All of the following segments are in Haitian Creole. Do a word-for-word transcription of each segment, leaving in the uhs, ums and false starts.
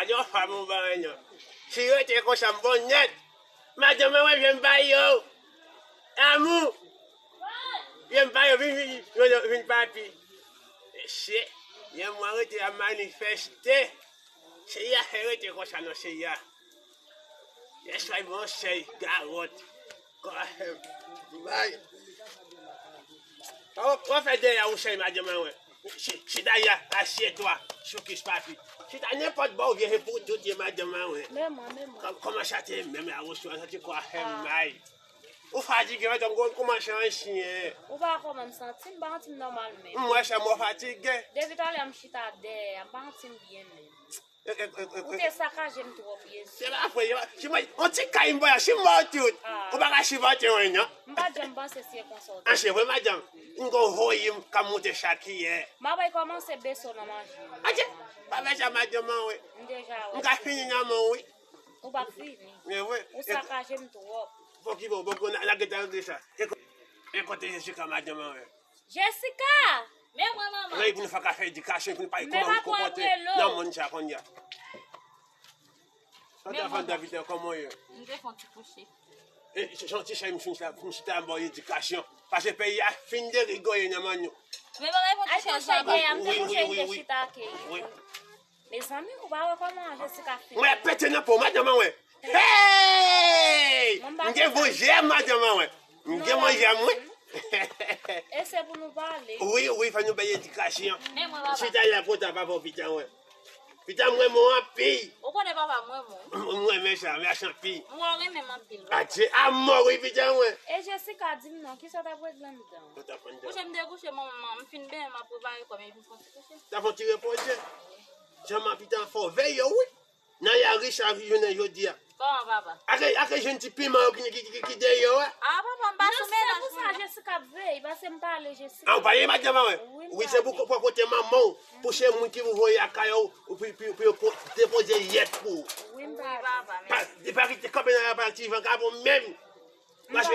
Yon fanm ou ba mwen non. Si yo te konsa m bon nèt. Madanm mwen, jem ba yo. Amou. Jem ba yo vin, vin, vin, vin papi. Mesye, yon mwen rete a manifeste. Seyè a fè rete konsa non, Seyè a. Yèswa, yon sèy gawòt. Kò a fè m mal. Ou, ou fè dèyè ou sèy madanm mwen. Chita ya, assieds-toi, Choukis papi. Chita nenpòt bò ou vle, se pou tout ye madanm mwen. Men mwen, men mwen. Kòm, kòman sa te menm la, ou sou, santi kò a fè m mal. Ou fatige, mwen tankou kòmanse ansyen. Ou pa kòman m santi m, pa santi m nòmal menm. M wè se mwen fatige. Depi talè m chita dèyè, m pa santi m byen menm. E, e, e, e, Ou te sakaje m twòp, Jezi. Se pa vre, se pa, si mwen, yon ti kay m ba w, si m ba w tout, ou pa ka sipòte mwen, non? M pa t janm panse si e konsa w te. An, se vre, madanm. M gon voye m ka monte chak yè. M ap kòmanse bese w nan manje. Adje, pa fè sa, madanm mwen, wi. M deja wè. M ka fini nan men w, wi. Ou p ap fini. Men vre. Ou sakaje m twòp. Bon, ki bon, bon, bon, n a, n a gentan regle sa. E ko-, e kote Jessica, madanm mwen, wi? Jessica! Men mwen, manman. Rèy pou nou fè ka fè edikasyon, pou nou pa kòman nou konpòte nan monn sa kounye a. Sa te fè andan vit la, kòman w ye? M te fè yon ti kouche. E, se, se yon ti chay, m fin chita, m chita, m ba w edikasyon. Paske peyi a fin derigoye nan men nou. Men manman, fè yon ti chèz la. Ay, touche gen, m te touche, m te chita ake. Wi. Mezanmi, ou pa wè kòman Jessica fin? Mwen pete nan po, madanm mwen. Hey! M gen bon jèm, madanm mwen. M gen bon jèm, wi. E se pou nou pale. Wi, wi, fò nou bay edikasyon. Men mwen, papa. Chita la, pota, papa, pitan mwen. Pitan mwen, mwen anpil. Ou konnen papa mwen, mwen. Mwen, men sa, men sa anpil. Mwen renmen m anpil, papa. Adje, amò, wi, pitan mwen. E Jessica, di m non, kisa w t ap regle anndan? Kouche m te kouche, manman, m fin benyen, m ap prepare kò m, epi m fè yon ti kouche. T ap fè yon ti repoze. Jan m ap pitan fò veye, wi. Nan lari sa jounen jodi a. Kòman, papa? Ake, ake jwenn ti piman yo ki, ki, ki, ki deyò a. A, papa, m pa sou menaj pou sa, Jessica ap veye, paske m pale Jessica. A, ou pale madanm mwen? Wi, m pale. Wi, se pou, pou kote manman w, pou se moun ki pou voye lakay ou, pou, pou, pou yo po-, depoze yèt pou ou. Wi, m pale. Wi, papa, mèsi. Pa, pa kite kanpe nan la pa ti van ka bon menm. Mache,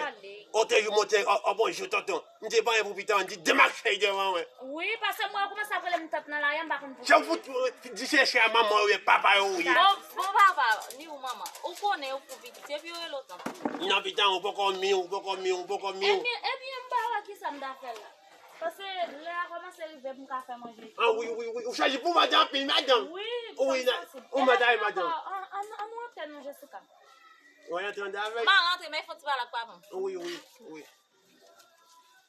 ou te jou monte, o, o, bonjou, tonton. M te pare pou pitan, di demak fèy devan mwen. Wi, paske mwen kòmanse ap rele m tant nan lari a, m pa konn pou ki rezon. Jan w fout, di se chè a manman ou ye, papa ou ye. Bon, bon, papa, ni ou manman. Ou konnen ou pou pitit, epi yo rele w tant. Non, pitan, ou poko mi, ou poko mi, ou poko mi. Ebyen, ebyen, m pa wè kisa m ta fè la. Paske lè a kòmanse rive pou m ka fè manje. A, wi, wi, wi. Ou chaje pou madanm anpil, madanm. Wi, wi, sa, sa, se ou madanm, madanm. An, an, an nou antre non, Jessica. Ou antre andan avè l? M a rantre, men fò ti pale ak papa m. Wi, wi, wi.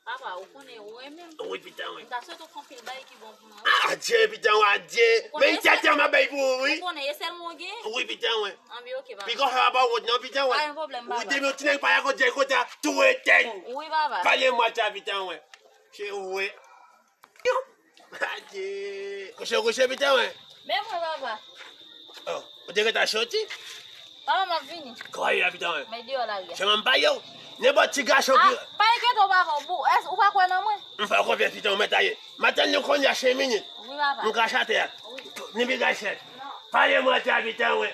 Papa, ou konnen, ou renmen m. Wi, pitan, wi. M ta swete w fè anpil bagay ki bon pou mwen. A, adye, pitan, wi, adye. Men tèt an m ap bay pou ou, wi. Ou konnen, e sèl mwen w gen? Wi, pitan, wi. Anben, oke, papa. Piga w fè papa w wont, non, pitan, wi. Pa gen pwoblèm, papa. Wi, demen yon ti nèg pale ak ou, di kote a, tou etèn. Wi, papa. Pale mwen sa, pitan, wi. Se vre. Adye. Kouche, kouche, pitan, wi. Men mwen, papa. O, ou te gentan soti? Papa, m ap vini. Kòman ye la, pitan, wi? Men deyò lari a. Sèlman m pa ye w. Nenpòt ti gason ki... A, pa enkyete w, papa. Bon, èske ou pa kwè nan mwen? M fè w konfyans, pitan, ou mèt ale. M a tann nou kounye a senk minit. Wi, papa. M ka chante a. Wi. Ni piga chèf. Non. Pale mwen sa, pitan, wi.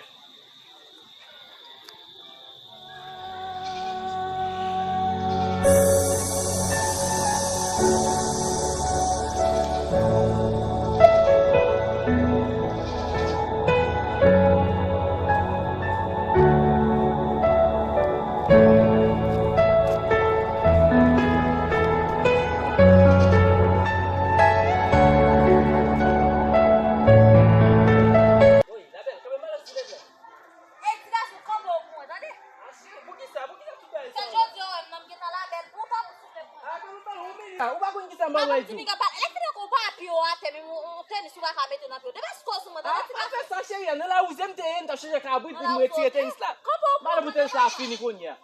Ey, ti gason, kanpe w pou mwen, tande? A, cheri, poukisa? Poukisa tout bagay sa yo? Se jodi a w wè m nan, m gentan labèl pou w, tanpri, souple pou mwen. A, kanpe pale yon minit. A, ou pa konn kisa m pa wè di w. Ti piga pale, lè fini ak yon papye w atè, menm yon, yon tenis ou pa ka mete nan pye w. Depi sou kò sou mwen, tande, ti gason. A, pa fè sa, cheri, nan lawouze m te ye, m t ap chanje kabrit pou m retire tenis la. Kanpe w pou mwen. Malè pou tenis la fini kounye a.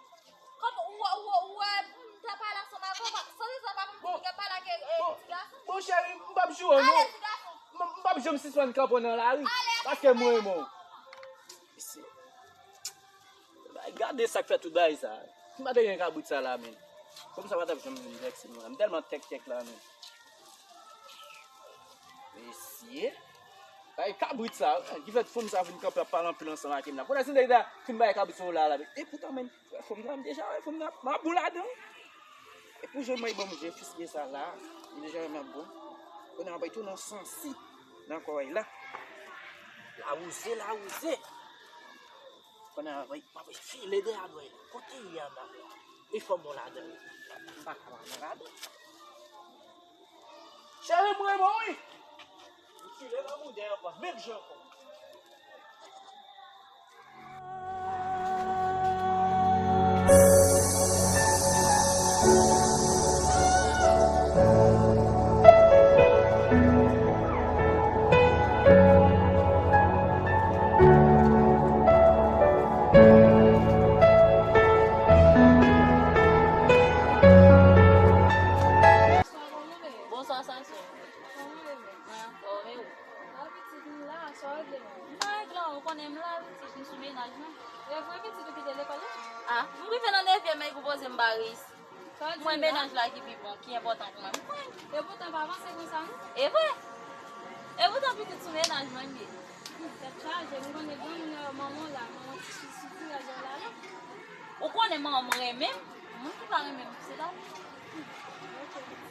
Kòman ou wè, ou wè, ou wè, m ta pale ansanm avè w, pa, san rezon, pa konn pou ki pale ak, e, ti gason. Bon, cheri, m p ap joure w, non. Ale, ti gason. M, m p ap janm sispann kanpe w nan lari, paske m renmen w. Mesye. Bay, gade sa k fè tout bagay sa. Si m pa te gen kabrit sa la, menm. Fanm sa pa t ap janm vin vèkse m la. M tèlman tèktèk la, menm. Mesye. Bay kabrit sa, ki fè fanm sa vin kanpe ap pale anpil ansanm ak m la. Kounye a si m te ta fin bay kabrit sa la, la. Epoutan, menm, wè fanm nan, m deja wè fanm nan, m ap bon ladan. E pou jan mwen ban m je fiske sa la, m deja wè m ap bon. Kounye a bay tou nan sansi nan kò la. Awouze l awouze. Konnen m ap file dèyè dwèt la. Kote l ye an la? Li fò bon ladan. M pa ka pa gade. Cheri, m renmen w wi. M file nan bouden ankò, menm jan ankò. Bonswa, Sassou. Kòman w ye menm? Mwen anfòm, e ou? La, pitit, m la, sa w regle menm? M pa regle anyen, ou konnen m la, pitit, m sou mennaj mwen. E vre, pitit, ou kite lekòl la? A, m rive nan nevyèm, men pou poze m bare isi. Sa w di m la? Mwen, mennaj la ki pi bon, ki enpòtan pou mwen. M kwè. E poutan, pa panse konsa, non? E vre. E poutan, pitit, sou mennaj mwen m ye. Tèt chaje, m konnen granmoun yo, manman w la, manman ti fi, ti fi, a jè w la, non? Ou konnen manman m renmen m, moun ki pa renmen m, se pa li. Ok, pitit.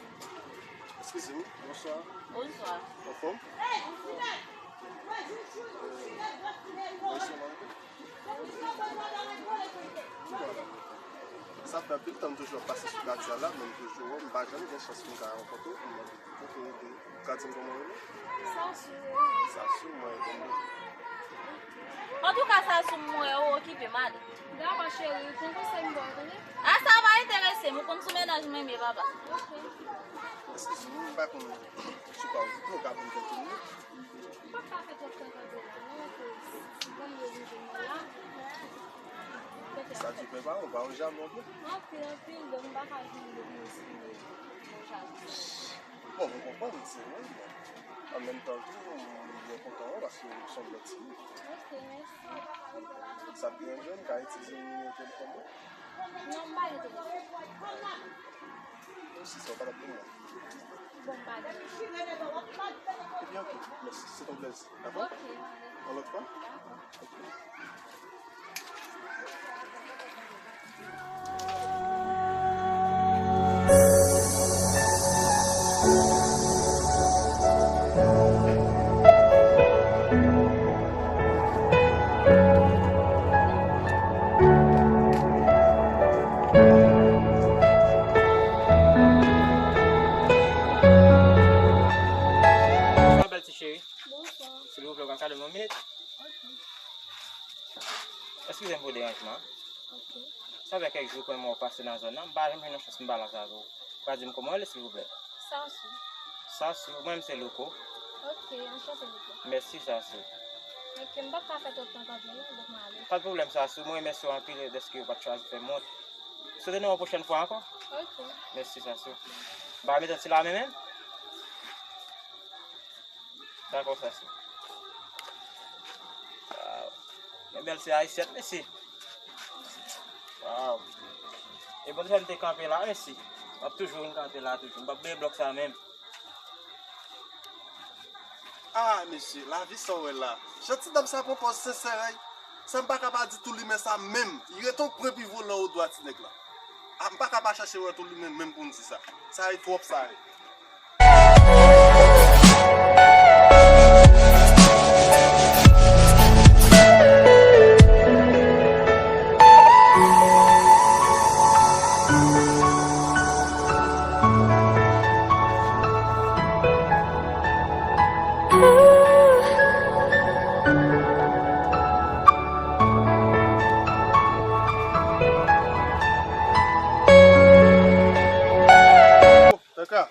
Eskize m, bonswa. Bonswa. Anfòm? Bonswa, manmi. Sa fè anpil tan m toujou ap pase sou katye a la, men m toujou wè w, m pa janm gen chans pou m ka rankontre w, pou m mande w kote w rete. Ou ka di m kòman w rele? Sasou. Sasou, mwen renmen w. Antouka, Sasou, m wè ou okipe, m ale. Dakò, cheri, pran konsèy m ba w, tande? A, sa pa enterese m, ou konn sou mennaj mwen m ye, papa. Ok. Eskize m, m pa konn si w pa okipe, w ka ban m kèk minit? M p ap ka fè twòp tan kanpe la, non, akoz ti gang yo rive m la. Sa di w prepare w, ba w jalou anpil. Anpil, anpil, donk m pa ka jwenn de minit pou mwen jalou. Bon, m konprann, se vre, men an menm tan tou, m byen kontan wè w paske w se yon bèl timoun. Ok, mèsi. Sa ap deranj w, m ka itilize nimewo telefòn mwen? Non, m pa gen telefòn. Menm si sa w pa t ap gen mwen. Bon, m pa gen. Ebyen, ok, mèsi, se t on plèzi. Dakò? Ok, m ale. Yon lòt fwa? Dakò. Ok. Bonswa, bèl ti cheri. Bonswa. Silvouplè, w ka kade m yon minit? Ok. Eskize m pou deranjman. Ok. Sa fè kèk jou kwen mwen pase nan zòn nan, m pa janm jwenn yon chans m pale ansanm avè w. Ou ka di m kòman w rele, silvouplè? Sasou. Sasou, mwen menm se Louko. Ok, anchante, Louko. Mèsi, Sasou. Ok, m p ap ka fè twòp tan kanpe non, donk m ale. Pa de pwoblèm, Sasou, mwen remèsye w anpil dèske ou pa t chwazi fè m wont. Swete nou yon pwochèn fwa ankò. Ok. Mèsi, Sasou. M pa mete ti lame menm. Dakò, Sasou. Waw. Men bèl se ayisyèn, mesye. Waw. E bon fè m te kanpe la, mesye. M ap toujou vin kanpe la toujou. M p ap bliye blòk sa menm. Ah, mesye, lavi sa w wè la. Jan ti dam sa pran pòz sensè a, sa m pa ka pa di tou limen sa menm. Li ret on pwen pou l vole o dwa ti nèg la. Ah, m pa ka pa chache wè tou limen menm pou m di sa. Sa e twòp sa e. Teka.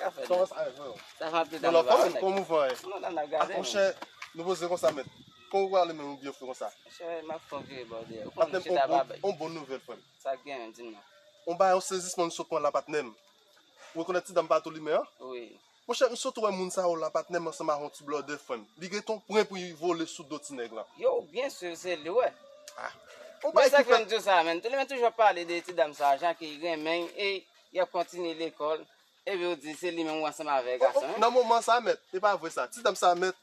Sa va, frè? Sa va anpil. Kòman, kòman w fè? Non, nan ap gade. Ah, monchè, nou poze konsa, mèt. Kòman w prale menm, ou byen fre konsa? Monchè, m ap fè yon vire bò dèyè. Ou konn m chita babay. On bon nouvèl, frè m. Sa k gen, di m non. On bagay, on sezisman m sot pran la, patnè m. Ou rekonèt ti dam pa tou limen an? Wi. Monchè, m sot wè moun sa yo la, patnè m, ansanm ak on ti blòdè, frè m. Li gen ton pwen pou li vole sou do ti nèg lan. Yo, byen si se li, wè. Ah. Ou pa sa k fè m di w sa, menm. Tou limen toujou ap pale de ti dam sa, jan ke li renmen l, e li ap kontinye lekòl. Epi ou di se li menm ou ansanm avè gason, hein? Nan moman sa, mèt, e pa vre sa. Ti dam sa, mèt,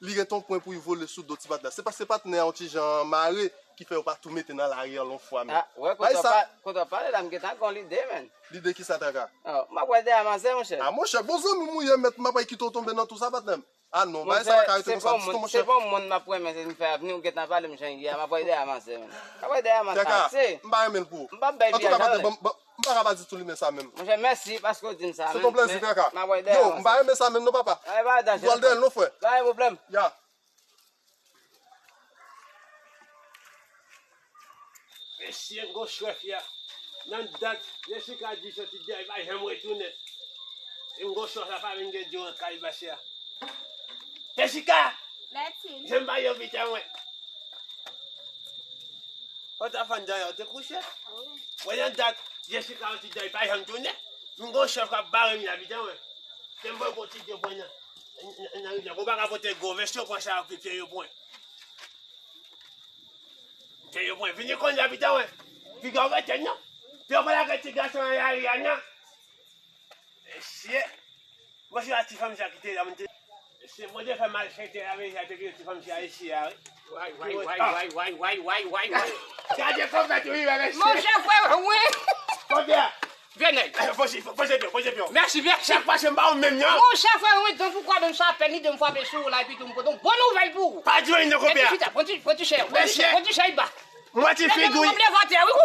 li gen ton pwen pou li vole sou do ti patnè. Se paske patnè a yon ti jan mare ki fè yo pa tou mete nan lari an lon fwa, mèt. Ah, wè, kote w pa-, kote w pale la, m gentan gen yon lide, menn. Lide ki sa, Teka? Oh, m ap wè dèyè manzè, monchè. Ah, monchè, bon zanmi m ou ye, mèt, m ap kite w tonbe nan tou sa, patnè m. Ah non, bagay sa pa ka rete konsa ditou, monchè. Se pa yon moun m ap renmen, se m fè avni, ou gentan pale m jan yè, m ap wè dèyè a manzè, menm. M ap wè dèyè a manzè. M pa renmen l pou ou. M p ap bay pye a jan. M pa ka pa di tou li men sa menm. Monchè, mèsi paske w di m sa menm. Se ton plezi, Kaka. M ap wè dèyè a manzè. Yo, m pa renmen sa menm non, papa. Ay, pa danje. Ou al dèyè l non, frè. Pa gen pwoblèm. Ya. Mesye, m gon chwèf ya. Nan dat, Jessica di soti deyò, li pa janm retounen. E m gon chwèf la pa vin gen djòl kay bachè a. Jessica! Lètin. Janm ba yo pita mwen. Ou ta fann deyò, ou te kouche? Wi. Mwen nan dat, Jessica soti deyò, li pa janm tounen. M gon chwèf k ap bare m la, pita mwen. Se m voye gon ti dyo pran nan, nan, nan rivyè. Ou pa ka pote gwo vès yo pran sa yo ki pye yo pran. Pye yo pran. Vini konn la pita mwen. Piga w rete non. Pye w pa lage ti gason an lari a non. Mesye. Mwen se la ti fanm sa ki te la, mwen te. Mesye, mwen te fè malfektè la, men sa te kite ti fanm sa isi a, wi. Way, way, way, way, way, way, way, way, way. Gade konpèt wi, mesye. Monchè, frè mwen. Konpè. Vye nèg. Poze, poze pye w, poze pye w. Mèsi, mèsi. Sa k pase m ba ou menm, non? Monchè, frè mwen, donk ou kwè menm sa apèn li de m frape sou ou la, epi tou m pote yon bon nouvèl pou ou. Pa di anyen, non, konpè. Pran ti, pran ti chè, pran ti chè, pran ti chè, ba. Mwen ti figi.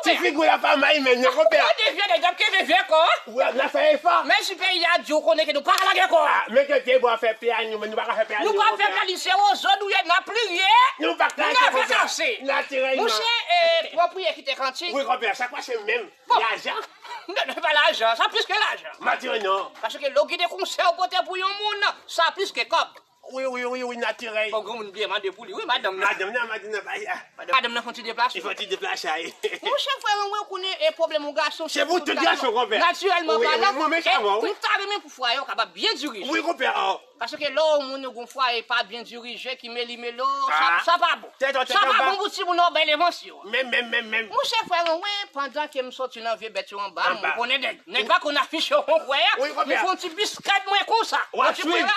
Ti figi la pa may menm, non, konpè. Ou de vye nèg, ap kenbe vye kò. Wi, n ap fè efò. Menm si peyi a di, ou konnen ke nou pa ka lage kò. Ah, men ke te bò fè pye a nou, men nou pa ka fè pye a nou, konpè. Nou pa fè pye a, se wozo nou ye, n ap pliye. Nou pa ka lage, konpè. Natirèlman. Monchè, eh, pran priye kite kantik. Wi, konpè, sa k pase menm? Bon. Lajan? Non, non, pa lajan, sa plis ke lajan. Mati, non. Paske lè w gen de konsèy ou pote pou yon moun, sa plis ke kòb. Wi, wi, wi, wi, natirèl. Bon, granmoun byen mande pou li, wi, madanm nan. Madanm nan, madanm nan, bay la. Madanm nan fè yon ti deplase. Li fè yon ti deplase, wi. Monchè, frè mwen, ou konnen, e pwoblèm yon gason, se pou tout gason, konpè. Natirèlman palan, wi, wi, mwen menm sa, wi. Ou ta renmen pou fwaye w kapab byen dirije. Wi, konpè, oh. Paske lè yon moun ou gon fwaye pa byen dirije, ki meli melo, sa, sa pa bon. Sa pa bon pou timoun nan, bay levansyon. Menm, menm, menm, menm. Monchè, frè mwen, wi, pandan ke m soti nan vye bèt yo anba, ou konnen nèg, nèg pa konn afiche yo konkwè a. Wi, konpè. M fè yon ti biskèt mwen konsa. W ap swiv.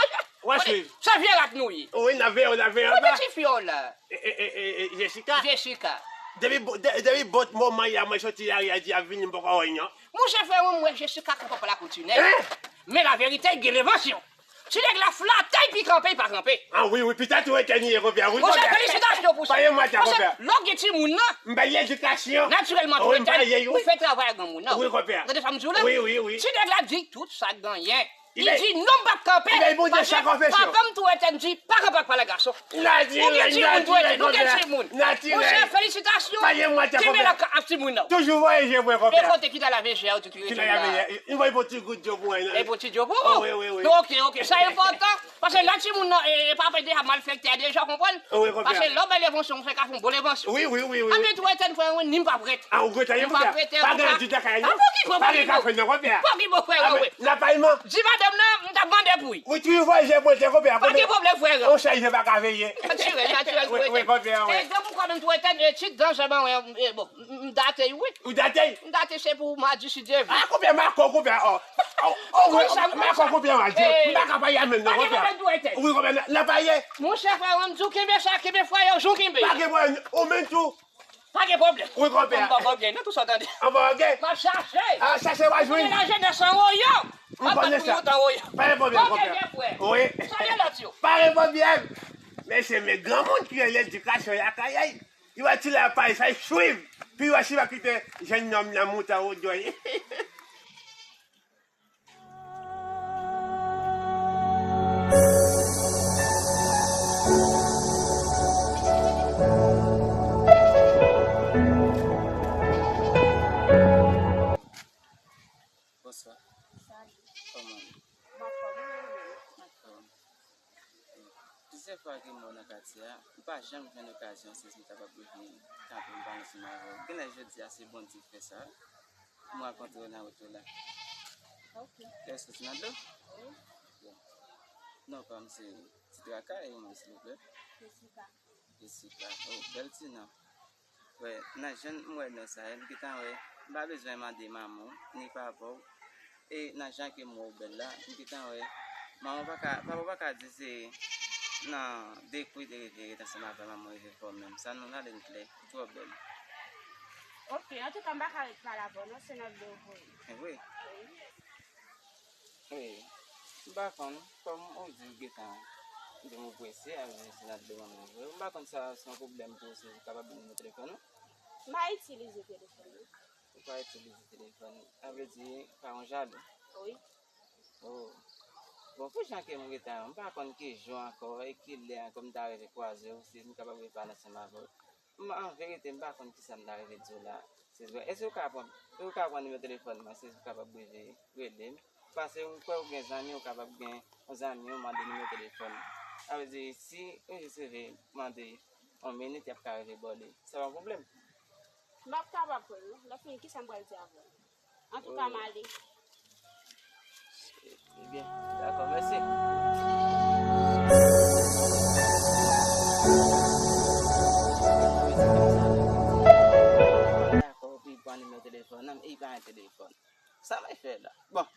W ap swiv. Se vye rat nou ye. Wi, n ap veye w, n ap veye w anba. Wi, ti fi w la. E, e, e, e, e, Jessica. Jessica. Depi bo-, de-, depi bòt moman ya mwen soti lari a di ap vini, m poko wè l non. Monchè, frè mwen, m wè Jessica kanpe pa la kontinè. Hein? Men laverite, gen levansyon. Ti nèg la flate, epi kanpe, li pa kanpe. Ah wi, wi, pitèt ou etèniye, konpè. Wi, monchè, felisitasyon pou sa. Paske lè w gen timoun nan, m bay edikasyon. Natirèlman, tou etèn, ou fè travay a granmoun nan. Wi, konpè. Tande sa m di w la? Wi, wi, wi. Ti nèg la di tout sa k genyen. Li di non, m p ap kanpe. Paske papa m tou etèn di pa kanpe ak pale gason. Ou gen timoun tou etèn, ou gen timoun. Monchè, felisitasyon. Kenbe la ak timoun nan. Toujou voye je mwen, konpè. E kote ki ta lave je a, ou di ki rete la? Li voye bon ti gout dlo pou mwen. E bon ti dlo pou ou? Wi, wi, wi. Ok, ok, sa enpòtan. Paske lè timoun nan, e, e papa deja malfektè a deja, konprann? Wi, konpè. Paske lè w bay levansyon, ou fè ka fè yon bon levansyon. Wi, wi, wi, wi. Anben tou etèn, frè mwen, ni m p ap rete. Ah, ou rete, konpè. M p ap rete. Pa gen di dèkay, non? Pa gen kafe, non, konpè. Pa gen bon, frè, wi. N ap pale, man. Di madanm nan, m t ap mande pou li. Wi, tou voye je mwen, konpè. Pa gen pwoblèm, frè. On chay, je pa ka veye. Natirèl, natirèl, wi, wi, konpè, wi. E, donk, ou kwè menm tou etèn, e, ti dan, jan ban, e, bon. M, m date, wi. Ou date? M date se pou madi, si Dye vle. Ah, konpè, m dakò, konpè, oh. Oh, oh, wi, m dakò, konpè, madi. M pa ka pa y a menm, non, konpè. Wi, konpè, n a, n a pa ye. Monchè, frè, m di w, kenbe sa, kenbe fwaye w jan w kenbe. Pa gen pwoblèm, ou menm tou. Pa gen pwoblèm. Wi, konpè. M pa gen, non, tou sa w tande. An pa gen? M ap chache. Ah, chache w a jwenn. Konnen lajenès an woyo. M ap bat pou yo tan woyo. Pa gen pwoblèm, konpè. Wi. Salye lòt yo. Pa gen pwoblèm. Men se men granmoun ki gen ledikasyon lakay. Yo wè ti lapay sa, swiv. Pi yo wè si va kite jèn nonm nan moute a wodòy. Bonswa. Salut. Kòman w ye? M anfòm, e ou menm? M anfòm. Plizyè fwa ke m wè w nan katye a, m pa janm jwenn okazyon si m kapab vin kanpe m pale ansanm avè w. Genlè jodi a se Bondye ki fè sa, m rankontre w nan wout ou la. Ok. Èske w soti nan dlo? Wi. Bon. Non pa m se Ti Traka, e ou menm, silvouplè? Jessica. Jessica. Oh, bèl ti non. Wè, nan jan m wè non sa a, m gentan wè, m pa bezwen mande manman w, ni papa w, e nan jan ke m wè w bèl la, m gentan wè, manman w pa ka, papa w pa ka di se nan de kou li te rive ret ansanm avè manman w rive fè w menm. Sa nou la, li klè, ou twò bèl. Ok, antouka, m pa ka ret pale avè w non, se nan dlo w voye. E vre? Wi. Wi. M pa konn, kòm ou di w gentan Di m ou prese, a, se nan dlo manman vre. M pa konn sa se yon pwoblèm pou ou, si ou kapab ban m nimewo telefòn ou. M pa itilize telefòn nan. Ou pa itilize telefòn. Sa vle di, pa yon jalou? Wi. Oh. Bon, pou jan ke m rete a, m pa konn ki jou ankò e ki lè ankò m ta rive kwaze w, si m kapab rive pale ansanm avè w. M, an verite, m pa konn kisa m ta rive di w la. Se vre. Èske ou ka pran, ou ka pran nimewo telefòn mwen, si ou kapab rive rele m? Paske m kwè ou gen zanmi, ou kapab gen yon zanmi ou mande nimewo telefòn li. Sa vle di, si ou jis rive mande yon minit, y ap ka rive ba w li. Se pa yon pwoblèm. M p ap kapab pran l, non. Lè fini, kisa m pral di avè w? Antouka, m ale. Ebyen, dakò, mèsi. Dakò, epi pran nimewo telefòn nan, e pa gen telefòn. Sa mwen fè la? Bon,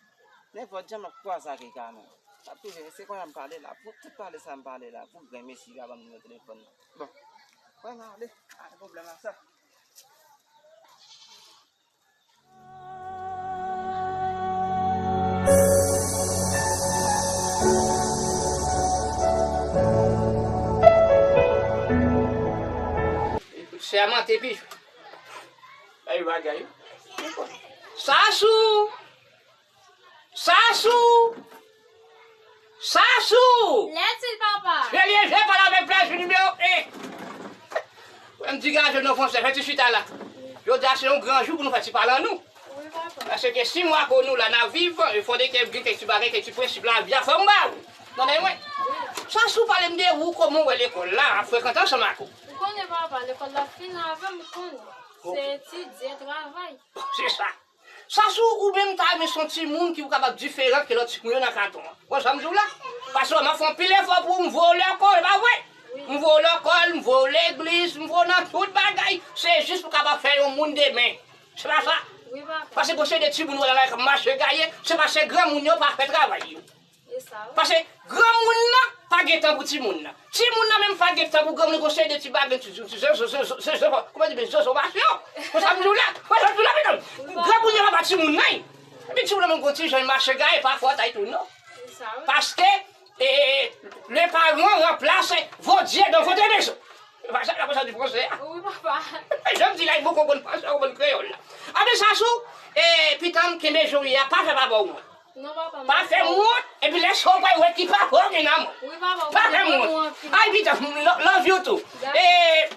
nenpòt jan m ap kwaze ak li kanmenm. M ap toujou, se konnya m pale la. Pou tout pale sa m pale la, pou grenmesi pa ban m nimewo telefòn nan. Bon, mwen m ale. Pa gen pwoblèm ak sa. Sèmante pi. Ay, bagay. Sasou! Sasou! Sasou! Lètil, papa! Premye je pale avèk plèzi nimewo en. Wè m di gaje non fransè, fè ti chita la. Jodi a se yon gran jou pou nou fè ti pale an nou. Wi, papa. Paske si mwa ko nou la n ap viv, e fò de kè gen kèk ti bagay, kèk ti prensip lavi a fò m ba ou. Tande mwen? Wi. Sasou, pale m de ou, kòman w wè lekòl la ap frekante ansanm ak ou? Ou konnen, papa, lekòl la fin avè m, ou konnen. Se etidye, travay. Se sa. Sasou, ou menm ta renmen se yon timoun ki pou kapab diferan ke lòt timoun yo nan katon an. Ou konn sa m di w la? Paske m ap fè anpil efò pou ou, m voye w lekòl, e pa vre? Wi. M voye w lekòl, m voye w legliz, m voye w nan tout bagay. Se jis pou w kapab fè yon moun demen. Se pa sa? Wi, papa. Paske gon seri de timoun ou wè la, la k ap mache gaye, se paske granmoun yo pa fè travay yo. E sa, wi. Paske granmoun nan pa gen tan pou timoun nan. Timoun nan menm pa gen tan pou granmoun, gon seri de ti bagay, ti, ti, ti, se, se, se, se, se, kòman di, se sovasyon. Konsa m di w la, konsa m di w la, medam. Granmoun yo pa ba timoun nan. Epi timoun nan menm gon ti jan l mache gaye, pa fòt a li tou, non. E sa, wi. Paske, e, les parents remplacent vos dieux dans votre maison. Se pa sa, la konsa di fransè a. Wi, papa. Jan m di la, li poko konn fransè, ou konn kreyòl la. Anben Sasou, e, pitan m kenbe jan w ye a, pa fè papa w wont. Non, papa, m pa fè m wont, epi lè sa w pral wè ki papa w gen nan men w. Wi, papa, m pa fè m wont. Ay, pitan, love you too. E,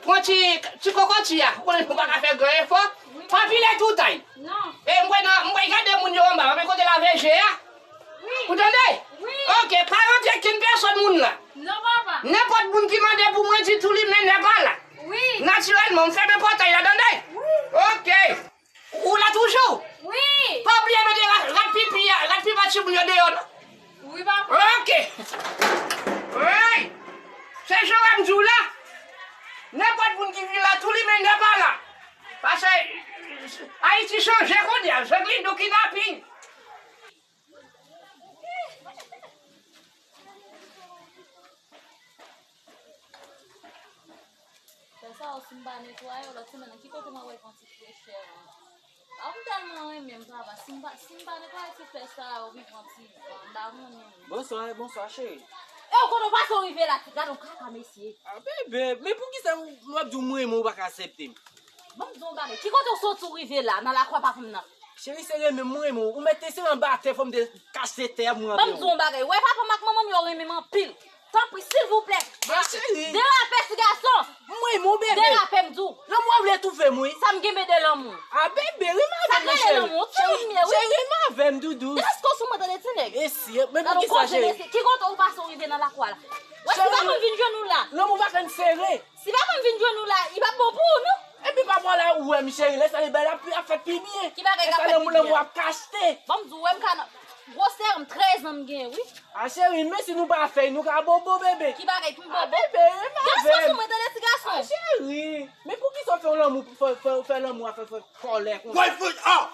pran ti, ti kokoti a, ou konnen nou pa ka fè gran efò. Wi, papa. Pa pile tout ay. Non. E, m wè nan, m wè gade moun yo anba, m kote lave je a. Wi. Ou tande? Wi. Ok, pa rantre kenn pèsòn moun la. Non, papa. Nenpòt moun ki mande pou mwen, di tou li men nèg pa la. Wi. Natirèlman, m fèmen pòtay la, tande? Wi. Ok. Ou la toujou? Wi. Pa bliye mete rad, rad pipi a, rad pipi a timoun yo deyò, non? Wi, papa. Ok. Wi. Se jan w ap di w la. Nenpòt moun ki vin la, tou li men nèg pa la. Paske Ayiti chanje kounye a, se li nou kidnapin. Fè sa, ou si m pa netwaye, lòt semèn nan, ki kote m ap wè yon ti frechè, wi? A, m tèlman renmen m, papa. Si m pa, si m pa netwaye ti frechè sa, ou vin pran ti van, m pa renmen, wi. Bonswa, bonswa, cheri. E, ou konnen w pase w rive la, gade yon kaka mesye. A, bebe, men poukisa m, m ap di w m renmen w, ou pa ka aksepte m? Ban m di w yon bagay. Ki kote w soti w rive la, nan lakou a papa m nan? Cheri, se renmen m renmen w. Ou mèt te se anba atè, fò m te kache tè a pou m renmen w. Ban m di w yon bagay. Ou wè papa m ak manman m yo renmen m anpil. Tanpri, silvouplè. Derape, ti gason. M renmen w, bebe. Derape, m di w. Lanmou a vle toufe m, wi. Sa m genbe de lanmou? A, bebe, renmen avè m, cheri. Sa k rele lanmou? Ou timoun m ye, wi. Cheri, renmen avè m, doudou. Deske w sou mwen, tande, ti nèg? Esi, men poukisa, cheri? Ki kote w pase w rive nan lakou a la? Wè, si papa m vin jwenn ou la. Lanmou pa konn sere. Si papa m vin jwenn ou la, li p ap bon pou ou, non. Epi papa w la, ou wè m, cheri, lè sa li bay la, ap fèt pi byen. Ki bagay k ap fèt pi byen? Lè sa lanmou, lanmou ap kachte. Bon, m di w, wè m ka nan gwosè m, trèz an m gen, wi. A, cheri, men si nou pa fè, nou ka bobo, bebe. Ki bagay pou m bobo? A, bebe, renmen avè m. Gason sou mwen, tande, ti gason. A, cheri, men poukisa w fè lanmou, fè, fè, fè lanmou a fè, fè kòlè konsa? Boyfriend, ah!